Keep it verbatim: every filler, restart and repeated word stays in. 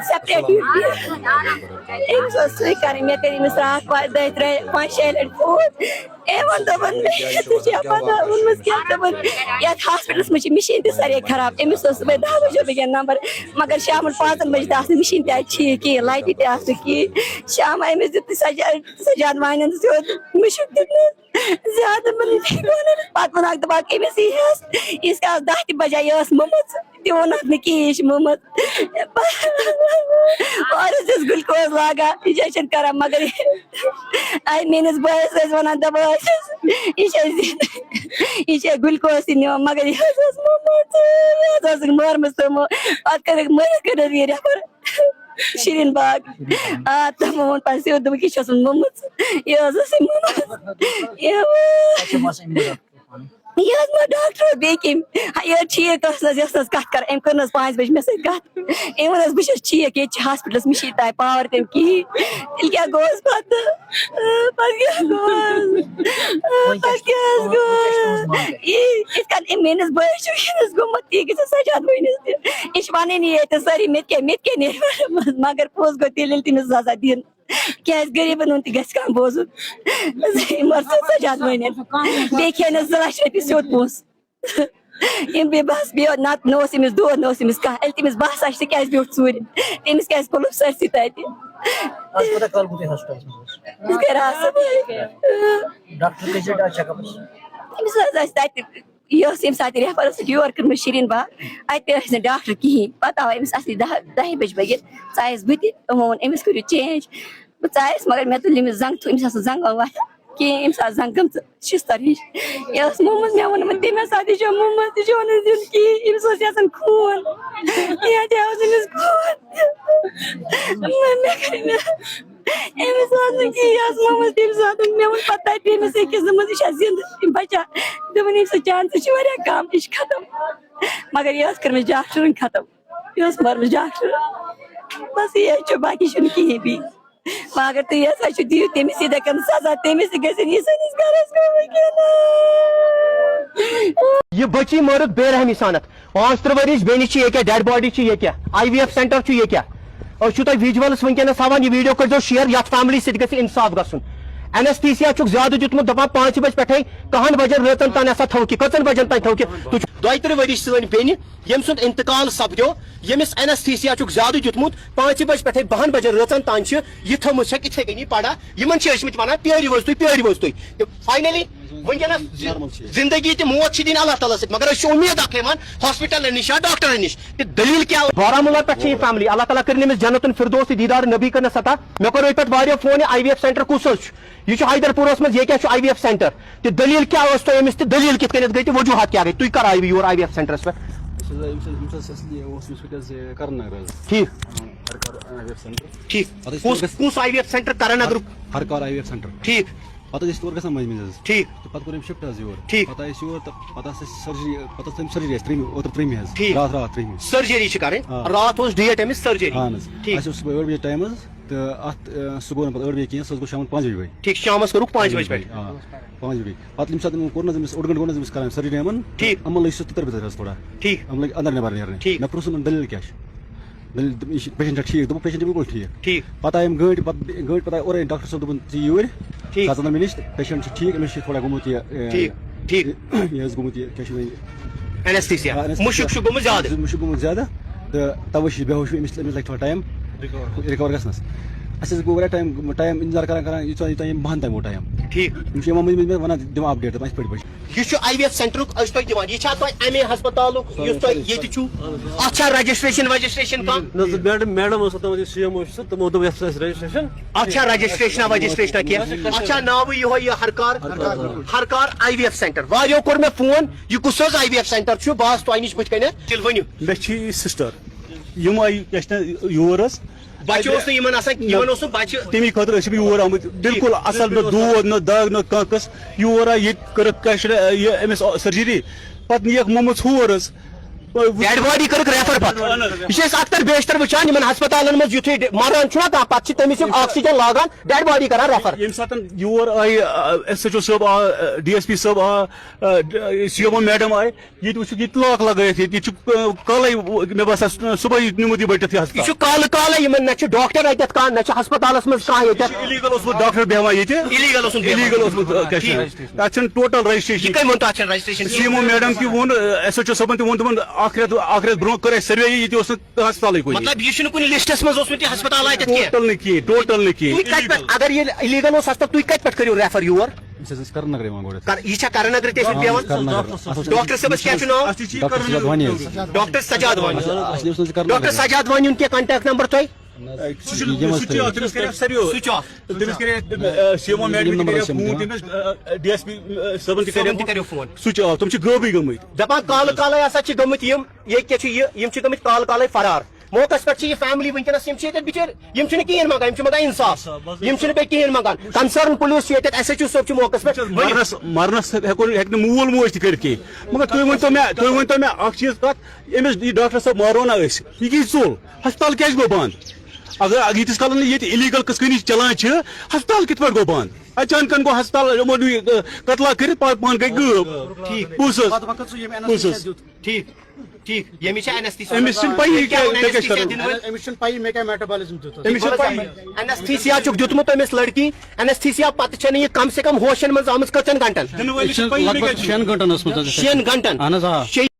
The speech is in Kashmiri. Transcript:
Separate duty. أمِس اوس سُے کَرٕنۍ۔ مےٚ کٔرۍ أمِس راتھ پانٛژِ دۄیہِ ترٛےٚ پانٛژِ شیٚیہِ لَٹہِ فون۔ أمۍ ووٚن، دوٚپُن، "ژےٚ چھےٚ پَتہ ووٚنمُت کینٛہہ؟" دوٚپُن، "یَتھ ہاسپِٹلَس منٛز چھِ مِشیٖن تہِ سارے خراب۔" أمِس اوس صُبحٲے دَہ بَجے بٲگٮ۪ن نمبر، مگر شامَن پانٛژَن بَجہِ تہِ آسنہٕ مِشیٖن تہِ اَتہِ ٹھیٖک کِہیٖنۍ، لایٹہِ تہِ آسنہٕ کِہیٖنۍ۔ شام أمِس دیُت سجاد، سجاد وانٮ۪ن سیوٚد مُشُک دیُتمُت۔ زیادٕ مطلب، پتہٕ ووٚنُکھ، دوٚپُکھ، "أمِس یی ہٮ۪س، ییٖتِس کالس دَہ تہِ بجے یہِ ٲس مٔمٕژ، تہِ ووٚنُکھ نہٕ کِہیٖنۍ، یہِ چھِ مٔمٕژ۔" اورٕ ٲسِس گلوکوز لاگان، injection کران، مگر یہِ، اَتہِ میٲنِس بٲیِس ٲسۍ وَنان، دَپان ٲسِس، "یہِ چھےٚ زِندٕ، یہِ چھےٚ گلوکوز تہِ نِوان، مگر یہِ حظ ٲس مٔمٕژ، یہِ حظ ٲسٕکھ مٲرمٕژ تِمو۔" پتہٕ کٔرٕکھ مٲرِتھ کٔرٕکھ یہِ ریفر۔ شیرین باغ۔ آ، تِمو ووٚن پتہٕ سیوٚد، دوٚپُکھ، "یہِ چھِ ٲسمٕژ مٔمٕژ، یہِ ٲس ٲسٕے مٔمٕژ۔" یہِ ٲس مےٚ ڈاکٹر بیٚیہِ کٔمۍ۔ ہا، یہِ ٲس ٹھیٖک ٲس نہٕ حظ، یہِ ٲس نہٕ حظ کَتھ کَران، أمۍ کٔر نہٕ حظ پانٛژِ بَجہِ مےٚ سۭتۍ کَتھ۔ أمۍ ووٚن حظ، "بہٕ چھَس ٹھیٖک، ییٚتہِ چھِ ہاسپِٹلَس مِشیٖن تام پاوَر تہِ نہٕ کِہیٖنۍ۔" تیٚلہِ کیٛاہ گوٚوس پَتہٕ؟ پَتہٕ کیٛاہ گوٚوس؟ پَتہٕ کیٛاہ حظ گوٚوس؟ یہِ، یِتھ کٔنۍ أمۍ میٛٲنِس بٲیِس چھُ وٕنکیٚنَس گوٚمُت، یہِ گژھِ سجاد وٲنِس تہِ۔ یہِ چھِ وَنٲنی ییٚتہِ سٲری، مےٚ تہِ کیٛاہ، مےٚ تہِ کیٛاہ نیرِ وَنٛدَس منٛز، مگر پوٚز گوٚو تیٚلہِ، ییٚلہِ تٔمِس سزا دِن۔ کیٛازِ غریٖبَن ہُنٛد تہِ گژھِ کانٛہہ بوزُن۔ مگر سُہ سجاد وٲنِس۔ بیٚیہِ کھیٚیہِ نہٕ زٕ لَچھ رۄپیہِ سیوٚد پونٛسہٕ۔ یِم بیٚیہِ بَس بیٚیہِ نَتہٕ نہ اوس أمِس دود، نہ اوس أمِس کانٛہہ۔ ییٚلہِ تٔمِس باسان چھِ، ژٕ کیٛازِ بیوٗٹھ ژوٗرِ؟ تٔمِس کیٛازِ کوٚرُکھ سٲرسٕے تَتہِ؟ آز کوٗتاہ کال گوٚو تۄہہِ ہاسپِٹَلَس منٛز؟ أسۍ گٔے راتھ صُبحٲے۔ ڈاکٹر کٔژِ لَٹہِ آو چیک اَپَس؟ أمِس حظ ٲسۍ تَتہِ، یہِ اوس ییٚمہِ ساتہٕ ریفر ٲسٕکھ یور کٔرمٕژ شیرین باغ، اَتہِ تہِ ٲسۍ نہٕ ڈاکٹر کِہیٖنۍ۔ پَتہٕ آو أمِس اَصلی دَہ، دَہہِ بَجہِ بٲگٮ۪ن، ژایَس بہٕ تہِ، یِمو ووٚن، "أمِس کٔرِو چینج۔" بہٕ ژایَس، مگر مےٚ تُل أمِس زنٛگ، تھوٚو أمِس آسہٕ زنٛگ وَتھان کِہیٖنۍ، أمِس آسہٕ زنٛگ گٔمژٕ شِستَر ہِش۔ یہِ ٲس مومٕژ، مےٚ ووٚن یِمَن، تٔمۍ ہسا تہِ چھےٚ مومٕژ، تہِ چھُ وَنان زِنٛدٕ کِہیٖنۍ، أمِس اوس یَژھان خوٗن، یا تہِ اوس أمِس خوٗن۔ مےٚ، مےٚ کٔرۍ مےٚ أمِس اوس نہٕ کِہیٖنۍ، یہِ ٲس مٔمٕژ تَمہِ ساتہٕ۔ مےٚ ووٚن پَتہٕ تَتہِ أمِس أکِس، دوٚپمَس، "یہِ چھا زِندٕ؟" یِم بَچا، دوٚپُن، "أمۍ سٕنٛز چانسٕز چھِ واریاہ کَم، یہِ چھِ ختم۔" مگر یہِ ٲس کٔرمٕژ ڈاکٹرَن ختم، یہِ ٲس مٔرمٕژ ڈاکٹرَن۔ بَس یہِ چھُ، باقٕے چھُنہٕ کِہیٖنۍ بیٚیہِ۔ وۄنۍ اگر تُہۍ یَژھان چھِو، دِیِو تٔمِس یِتھَے کٔنۍ سزا، تٔمِس تہِ گژھِ یہِ سٲنِس گَرَس منٛز وٕنکیٚنَس۔ یہِ بٔچی مٲرٕکھ بے رحمی سانَتھ۔ پانٛژترٕٛہ ؤرِش بیٚنہِ چھِ ییٚکیٛاہ، ڈیڈ باڈی چھِ ییٚکیٛاہ، آئی وی ایف سینٹر چھُ ییٚکیٛاہ۔ أسۍ چھِو تۄہہِ ویجولس وٕنکیٚنس ہاوان، یہِ ویڈیو کٔرۍزیو شیئر، یتھ فیملی سۭتۍ گژھِ انصاف گژھُن۔ اینستھیسیا چھُکھ زیادٕ دیُتمُت، دپان پانٛژِ بجہِ پٮ۪ٹھے کہن بجن رٲژن تام ہسا تھوکھ یہِ، کٔژن بجن تام تھوکھ یہِ؟ تُہۍ چھِو دۄیہِ ترٕٛہ ؤرِش سٲنۍ بیٚنہِ، ییٚمۍ سُنٛد انتقال سپدیو، ییٚمِس اینستھیسیا چھُکھ زیادٕ دیُتمُت، پانٛژِ بجہِ پٮ۪ٹھے بہن بجن رٲژن تام چھِ یہِ تھٲومٕژ چھکھ یِتھے کٔنی پڑا۔ یِمن چھِ ٲسمٕتۍ ونان، "پیٲرِو حظ تُہۍ، پیٲرِو حظ تُہۍ۔" تہٕ فاینلی وٕنکیٚنس زِ-، زندگی تہِ موت چھِ دِنۍ اللہ تعالیٰ سۭتۍ، مگر أسۍ چھِ اُمید اکھ ہیوان ہاسپٹلن نِش یا ڈاکٹرن نِش۔ تہٕ دٔلیٖل کیٛاہ؟ بارہمولہ پٮ۪ٹھ چھِ یہِ فیملی، اللہ تعالیٰ کٔرِنۍ أمِس جنت الفردوس تہٕ دیٖدار نبی کٔرِنَس عطا۔ مےٚ کوٚر أتھۍ پٮ۪ٹھ واریاہ فون، یہِ آئی وی ایف سینٹر کُس حظ چھُ؟ یہِ چھُ حیدر پوٗرَس منٛز، یہِ کیٛاہ چھُ آئی وی ایف سینٹر؟ تہٕ دٔلیٖل کیٛاہ ٲس تۄہہِ أمِس تہٕ دٔلیٖل کِتھ کٔنٮ۪تھ گٔے تہٕ وجوٗہات کیٛاہ گٔے؟ تُہۍ کر آیہِ یور آئی وی ایف سینٹرس پٮ۪ٹھ؟ أسۍ حظ آیہِ، أمِس حظ، أمِس حظ اصلی اوس أمِس پٮ۪ٹھ حظ یہِ کرن نگر حظ۔ ٹھیٖک۔ ہر کار آئی وی ایف سینٹر۔ ٹھیٖک۔ پتہٕ ٲسۍ کُس، تور گژھان۔ کُس آئی وی ایف سینٹر؟ کرن نگرُک؟ ہر کار آئی وی ایف سینٹر۔ ٹھیٖک۔ پتہٕ ٲسۍ أسۍ تور گژھان مٔنٛزۍ مٔنٛزۍ حظ۔ ٹھیٖک۔ تہٕ پتہٕ کوٚر أمۍ شفٹ حظ یور۔ ٹھیٖک۔ پتہٕ آیہِ أسۍ یور تہٕ پتہٕ ٲس اَسہِ سرجری، پتہٕ ٲس تٔمۍ سرجری اَسہِ ترٛیٚیمہِ، اوترٕ ترٛیٚیمہِ حظ۔ ٹھیٖک۔ راتھ، راتھ ترٛیٚیمہِ۔ سرجری چھِ کرٕنۍ۔ آ۔ راتھ اوس ڈیٹ أمِس سرجری۔ اہن حظ۔ ٹھیٖک۔ اَسہِ اوس صُبحٲے ٲٹھ بجے ٹایم حظ، تہٕ اَتھ، آ، سُہ گوٚو نہٕ پتہٕ ٲٹھ بجے کینٛہہ، سُہ حظ گوٚو شامَن پانٛژِ بجہِ بٲگۍ۔ ٹھیٖک، شامَس کوٚرُکھ پانٛژِ بجہِ پٮ۪ٹھ۔ آ، پانٛژِ بجہِ۔ پتہٕ ییٚمہِ ساتہٕ یِمَن کوٚر نہٕ حظ أمِس اوٚڑ گٲنٛٹہٕ گوٚو نہٕ حظ أمِس کران سرجری یِمَن۔ ٹھیٖک۔ یِمَن لٔج سُہ تٕتٕر بِتٕر حظ تھوڑا۔ ٹھیٖک۔ یِمَن لٔگۍ اَندَر نٮ۪بَر نیرنہِ۔ ٹھیٖک۔ مےٚ پرٛوژھ یِمَن دٔلیٖل کیٛاہ چھِ؟ دٔلیٖل، یہِ چھِ پیشنٹ چھا ٹھیٖک؟ دوٚپُکھ پیشنٹ چھِ بِلکُل ٹھیٖک۔ ٹھیٖک۔ پَتہٕ آیہِ یِم گٲڑۍ، پَتہٕ گٲڑۍ پَتہٕ آیہِ اورَے ڈاکٹر صٲب، دوٚپُن، "ژٕ یہِ یوٗرۍ، ٹھیٖک۔ ژٕ اَژ اَنہٕ مےٚ نِش، پیشنٹ چھُ ٹھیٖک، أمِس چھِ تھوڑا گوٚمُت یہِ، اے، ٹھیٖک، ٹھیٖک۔ یہِ، یہِ حظ گوٚمُت یہِ، کیٛاہ چھِ وَنان یہِ؟ اینستھیسیا۔ آ، اینستھیسیا۔ مُشُک چھُ گوٚمُت زیادٕ۔ مُشُک گوٚمُت زیادٕ۔ تہٕ تَوَے چھُ یہِ بے ہوش، أمِس، أمِس لَگہِ تھوڑا ٹایم رِکَوَر۔ رِکَوَر گژھنَس۔ اَسہِ حظ گوٚو واریاہ ٹایم، ٹایم اِنتظار کران کران، یوٗتاہ، یوٗتاہ یِم بَہَن تام گوٚو ٹایم۔ ٹھیٖک۔ یِم چھِ یِوان مٔنٛزۍ مٔنٛزۍ مےٚ وَنان، دِوان اَپڈیٹ، دَپان، "یِتھ پٲٹھۍ پٲٹھۍ چھِ۔" یہِ چھُ آئی وی ایف سینٹرُک أسۍ تۄہہِ دِوان۔ یہِ چھا تۄہہِ اَمے ہسپتالُک یُس تۄہہِ ییٚتہِ چھُو؟ اَتھ چھا رجسٹریشن وجسٹریشن کانٛہہ؟ نہ، سُہ میڈم، میڈم ٲس تَتھ منٛز، یہِ سی ایم او چھُ سُہ، تِمو دوٚپ یَتھ چھُ اَسہِ رجسٹریشن۔ اَتھ چھا رجسٹریشنا وجسٹریشنا کینٛہہ؟ اَتھ چھا ناوٕے یِہوٚے یہِ ہر کار؟ ہر کار۔ ہر کار آئی وی ایف سینٹر۔ واریاہو کوٚر مےٚ فون، یہِ کُس حظ آئی وی ایف سینٹر چھُ؟ بہٕ آس تۄہہِ نِش بٕتھِ کَنٮ۪تھ۔ تیٚلہِ ؤنِو۔ مےٚ چھِ یہِ سِسٹر، یِم آیہِ، یہِ چھِ یور حظ۔ بچہِ اوس نہٕ یِمن آسان، یِمن اوس نہٕ بچہِ۔ تَمی خٲطرٕ ٲسۍ یِم یور آمٕتۍ۔ بِلکُل اَصٕل، نہ دود، نہ دگ، نہ کانٛہہ قٕصہٕ۔ یور آیہِ، ییٚتہِ کٔرٕکھ کشرِ، یہِ أمِس سٔرجری۔ پَتہٕ نِیَکھ مومُت ہور حظ۔ ڈیڈ باڈی کٔرٕکھ ریفر پتہٕ۔ یہِ چھِ أسۍ اکثر بیشتر وٕچھان یِمن ہسپتالن منٛز، یُتھُے ڈ-، مران چھُنہ کانٛہہ، پتہٕ چھِ تٔمِس یِم آکسیجن لاگان، ڈیڈ باڈی کران ریفر۔ ییٚمہِ ساتہٕ یور آیہِ ایس ایچ او صٲب آ، ڈی ایس پی صٲب آ، سی ایم او میڈم آیہِ، ییٚتہِ وٕچھُکھ ییٚتہِ لاک لگٲیِتھ، ییٚتہِ ییٚتہِ چھُ کالے، مےٚ باسان صبحٲے نیوٗمُت یہِ بٔٹِتھ یہِ ہسپتال۔ یہِ چھُ کالہٕ کالے یِمن، نہ چھُ ڈاکٹر اتٮ۪تھ کانٛہہ، نہ چھُ ہسپتالس منٛز کانٛہہ ییٚتٮ۪تھ۔ الیگل اوسمُت ڈاکٹر بیہوان ییٚتہِ۔ الیگل اوسُن بیہوان۔ الیگل اوسمُت، آ، کیٛاہ چھِ ٹھیٖک۔ تَتھ چھَنہٕ ٹوٹل رجسٹریشن۔ یہِ کٔمۍ ووٚن تَتھ چھَنہٕ registration? C M O madam تہِ ووٚن، ایس ایچ او صٲبن تہِ ووٚن، دوٚپُن، اکھ رٮ۪تھ، اکھ رٮ۪تھ برونٛہہ کٔر اَسہِ سروے، ییٚتہِ اوس نہٕ ہسپتالٕے کُنہِ۔ مطلب، یہِ چھُنہٕ کُنہِ لسٹس منٛز اوسمُت یہِ ہسپتال اَتٮ۪تھ کینٛہہ؟ ٹوٹل نہٕ کِہیٖنۍ، ٹوٹل نہٕ کِہیٖنۍ۔ تُہۍ کَتہِ پٮ۪ٹھ، اگر ییٚلہِ الیگل اوس ہسپتال، تُہۍ کَتہِ پٮ۪ٹھ کٔرِو ریفر یور؟ أمِس حظ ٲسۍ کرن نگرٕ یِوان گۄڈٕ۔ کر-، یہِ چھا کرن نگرٕ تہِ ٲسمٕتۍ پٮ۪وان؟ کرن نگرٕ۔ اَتھ اوس ڈاکٹر صٲبس کیٛاہ چھُ ناو؟ اَسہِ چھِ یہِ ڈاکٹر کرن سجاد نگرٕ۔ وانی حظ۔ ڈاکٹر سجاد وانی۔ اَسہِ اوس نہٕ کرن ڈاکٹر نگرٕ۔ سجاد وانی یُن کینٛہہ کانٹیکٹ نمبر تۄہہِ؟ سُہ چھُنہٕ، یِم سُہ حظ چھُ، تھٲیِو۔ تٔمِس کٔرِو سُچ آف۔ تٔمِس کٔرِو، آ، سی ایم او میڈم تہِ نمبر کٔرِو ٲسۍ یِم فون، دِوان۔ تٔمِس، آ، ڈی ایس پی، آ، صٲبن تہِ صٲبن تہِ کٔرِو کٔرِو فون۔ Switch off. تِم چھِ غٲبٕے گٔمٕتۍ۔ دَپان کالہٕ کالے ہسا چھِ گٔمٕتۍ یِم، ییٚتہِ کیٛاہ چھُ یہِ، یِم چھِ گٔمٕتۍ کالہٕ کالے فرار۔ موقعس پٮ۪ٹھ چھِ یہِ فیملی وٕنکیٚنس، یِم چھِ ییٚتٮ۪تھ بِچٲرۍ، یِم چھِنہٕ کِہیٖنۍ منٛگان، یِم چھِ منٛگان اِنصاف، یِم چھِنہٕ بیٚیہِ کِہیٖنۍ منٛگان۔ کنسرن پُلیٖس چھِ ییٚتٮ۪تھ، ایس ایچ او صٲب چھِ موقعس پٮ۪ٹھ۔ مرنس، مرنس ہٮ۪کو نہٕ، ہٮ۪کہِ نہٕ مول موج تہِ کٔرِتھ کِہیٖنۍ۔ مگر تُہۍ ؤنۍتو مےٚ، تُہۍ ؤنۍتو مےٚ اکھ چیٖز کتھ، أمِس یہِ ڈاکٹر صٲب مارو نا أسۍ، یہِ کیٛازِ ژوٚل؟ ہسپتال کیٛازِ گوٚو بنٛد؟ اگر، اگر ییٖتِس کالس نہٕ ییٚتہِ الیگل کِتھ کٔنۍ چلان چھِ، ہسپتال کِتھ پٲٹھۍ گوٚو بنٛد؟ اچانکن گوٚو ہسپتال، یِمو نیوٗ، ٲ، قتلا کٔرِتھ پتہٕ پانہٕ گٔے غٲب۔ ٹھیٖک۔ بوٗز حظ؟ پتہٕ وقت سُہ ییٚمۍ بوٗز حظ؟ Anesthesia دیُت۔ ٹھیٖک، ٹھیٖک۔ ییٚمِس چھِ anesthesia۔ أمِس چھِنہٕ پَیی کیٛاہ کیٛاہ، تۄہہِ کیٛاہ چھِ anesthesia کَرُن؟ دِنہٕ وٲلۍ؟ أمِس چھُنہٕ پَیی مےٚ کیٛاہ metabolism دیُت اَتھ۔ أمِس چھُنہٕ پَیی۔ Anesthesia چھُکھ دیُتمُت أمِس لڑکی، anesthesia پتہٕ چھَنہٕ یہِ کم سے کم ہوشن منٛز آمٕژ کٔژَن گھنٹن؟ دِنہٕ وٲلِس چھِ پَیی مےٚ کیٛاہ چھِ۔ شٮ۪ن گھنٹن ٲسمٕژ حظ۔ شٮ۪ن گھنٹن؟ اَہَن حظ، آ۔ شیٚیہِ